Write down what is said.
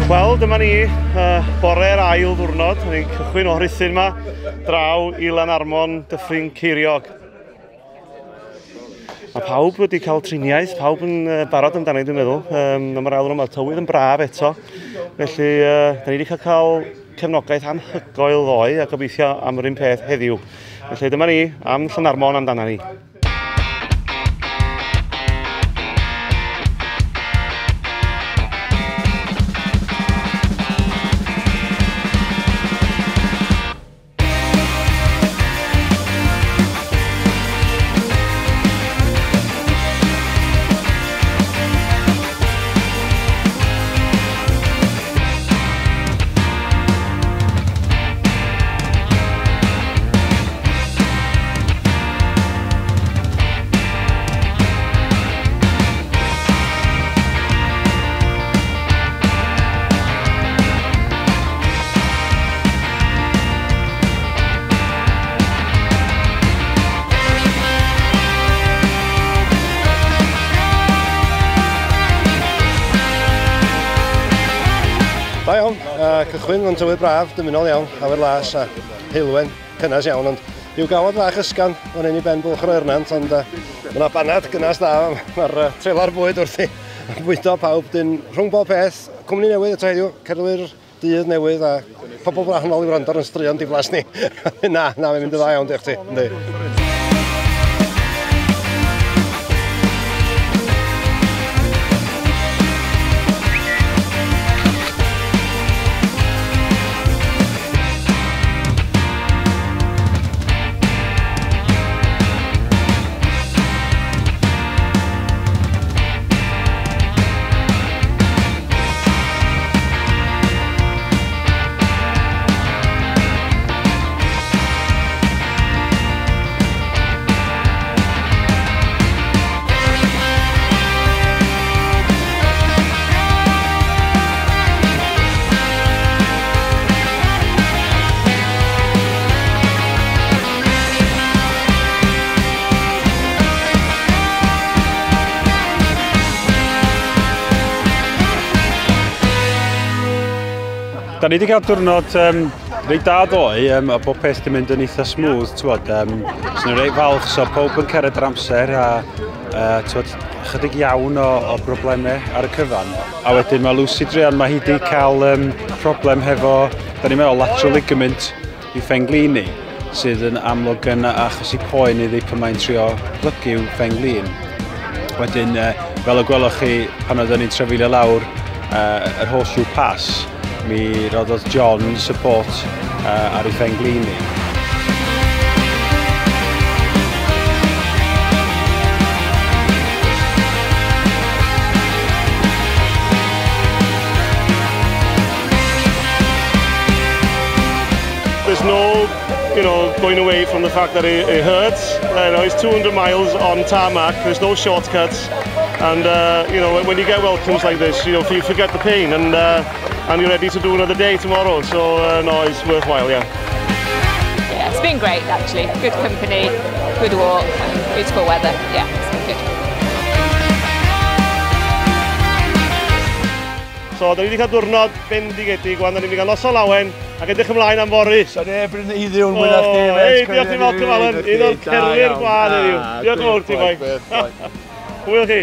Wel, dyma ni, bore'r ail ddiwrnod. Ni'n cychwyn o Rhuthun yma, draw i Lanarmon, Dyffryn Ceiriog. Mae pawb wedi cael triniaeth, pawb yn barod amdani, dwi'n meddwl. Mae'r ail yma, tywydd yn braf eto. Felly, da ni wedi cael cefnogaeth anhygoel ddoe a gobeithio am yr un peth heddiw. Felly, dyma ni, am Llanarmon amdana ni. Da iawn, cychwyn mewn tywydd braf, dymunol iawn, awyr las a heulwen, cynnes iawn, ond rhyw gawod fach ysgan fan hyn i ben Bwlch yr Oernant, ond mae yna banad gynnas da, mae'r trelar bwyd wrthi, bwydo pawb, dyn rhwng bob peth, cwmni newydd eto heddiw, cerddwyr dydd newydd a pobl wahanol i wrando ar yn straeon diflas ni. Na, mae'n mynd yn dda iawn, diolch ti. Yndi. Da ni wedi cael diwrnod reit da ddoe, a bob peth wedi mynd yn eitha smooth, t'wod. So ni'n reit falch, so pawb yn cyrraedd yr amser a t'wod, chydig iawn o broblemau ar y cyfan. A wedyn mae Lucy druan, mae hi wedi cael problem hefo, da ni'n meddwl, lateral ligament i phenglin, sydd yn amlwg yn achosi poen iddi pan mae'n trio plygu i'w phenglin. Wedyn, fel y gwelwch chi pan oedden ni'n trafeilio lawr yr Horseshoe Pass, mi roddodd John support ar ei phenglin ni. There's no, going away from the fact that it hurts. It's 200 miles on tarmac, there's no shortcuts. And, when you get welcomes like this, you forget the pain and you're ready to do another day tomorrow. So, no, it's worthwhile, yeah. Yeah, it's been great, actually. Good company, good walk, and beautiful weather. Yeah, it's been good. So, da ni wedi cael diwrnod bendigedig, wan, da ni wedi cael noson lawen, ac edrych ymlaen am fory. So neb yn heddiw'n mwy na chdi. Ei, diolch i Malcolm Allen, un o'r cerddwyr gwadd heddiw. Diolch yn fawr ti, boi. Hwyl chi.